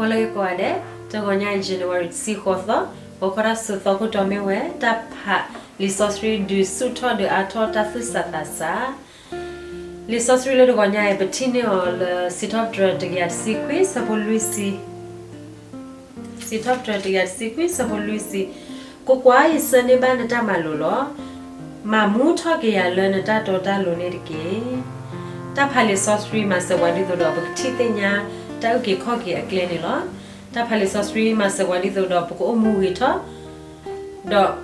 ဂီၤလၢအဂ့ၤကိးဂၤဒဲး, တဂီၤညါအံၤ January တဆံဃိးသီ, ဂီၤခီတၢ်စိၢ်သီခိၣ်တီမ့ၢ်ဝဲ တၢ်ဖးလံာ်စီဆှံဒုးဆူၣ်ထီၣ်ဒုးအါထီၣ်တၢ်သူၣ်စၢ်သးစၢ် လံာ်စီဆှံလၢတဂီၤညါအံၤ ပထံၣ်န့ၢ်အီၤလၢ စံးထီၣ်ပတြၢၤတကယၤတဆံခွံ ဆၢဖိလွံၢ်ဆံ, စံးထီၣ်ပတြၢၤတကယၤတဆံခွံ ဆၢဖိလွံၢ်ဆံ, ကွၢ်ကွၢ်, ယဆှၢန့ၢ်ဘၣ်နတၢ်မၤလိာ်လီၤ. မၤမူထီၣ်က့ၤယၤလၢနတၢ်တီတၢ်လိၤန့ၣ်တက့ၢ်. တၢ်ဖးလံာ်စီဆှံမၤစၢၤပှၤဒ်သိးဒီး ပကထံၣ်သ့ၣ်ညါတၢ်အုၣ်က့ၤခီၣ်က့ၤအကျဲန့ၣ်လီၤ. တၢ်ဖးလံာ်စီဆှံမၤစၢၤပှၤဒ်သိးဒီး ပကအိၣ်မူဂ့ၤထီၣ်, ဒီး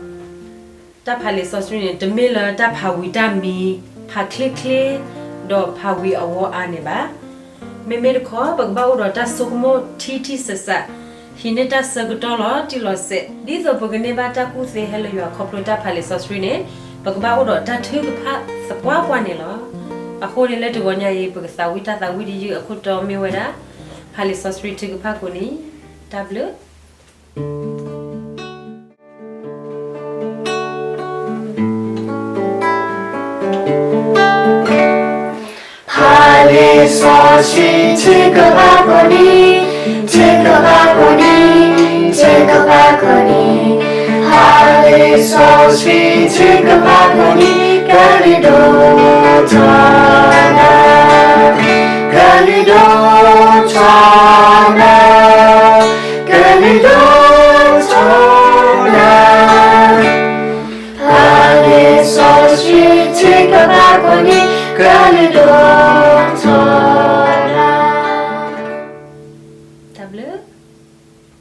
တၢ်ဖးလံာ်စီဆှံန့ၣ် တမ့ၢ်လၢတၢ်ဖးဝံၤတၢ်မံၤ, ဖးချ့ချ့, ဒီးဖးဝံၤအဝီအါန့ၣ်ဘၣ်. မ့မ့ၢ်တခီ ပကဘၣ်အိၣ်ဒီးတၢ်ဆိကမိၣ်ထံထံဆးဆး, ဟံးန့ၢ်တၢ်ဆၢကတီၢ်လီၤတံၢ်လီၤဆဲး, ဒ်သိးပကန့ၢ်ဘၣ်တၢ်ကူၣ်သ့ဟဲလၢယွၤခီဖျိတၢ်ဖးလံာ်စီဆှံန့ၣ်, ပကဘၣ်အိၣ်ဒီးတၢ်ထုကဖၣ်သပှၢ်ပှၢ်န့ၣ်လီၤ. အဃိန့ၣ်လၢတဂီၤညါအံၤ ပကသးဝံၣ်တၢ်သးဝံၣ်တယုၢ်အခိၣ်တီမ့ၢ်ဝဲဒၣ် ဖးလံာ်စီဆှံထုကဖၣ်ကိးနံၤ, တၢ်ဘျုး ဖးလံာ်စီဆှံထုကဖၣ်ကိးနံၤ, ထုကဖၣ်ကိးနံၤ, ထုကဖၣ်ကိးနံၤ, ဖးလံာ်စီဆှံထုကဖၣ်ကိးနံၤ, ကလုာ်ဒိၣ်ထီၣ်နၤ, ကလုာ်ဒိၣ်ထီၣ်နၤ, ကလုာ်ဒိၣ်ထီၣ်နၤ ဖးလံာ်စီဆှံထုကဖၣ်ကိးနံၤ, ကလုာ်ဒိၣ်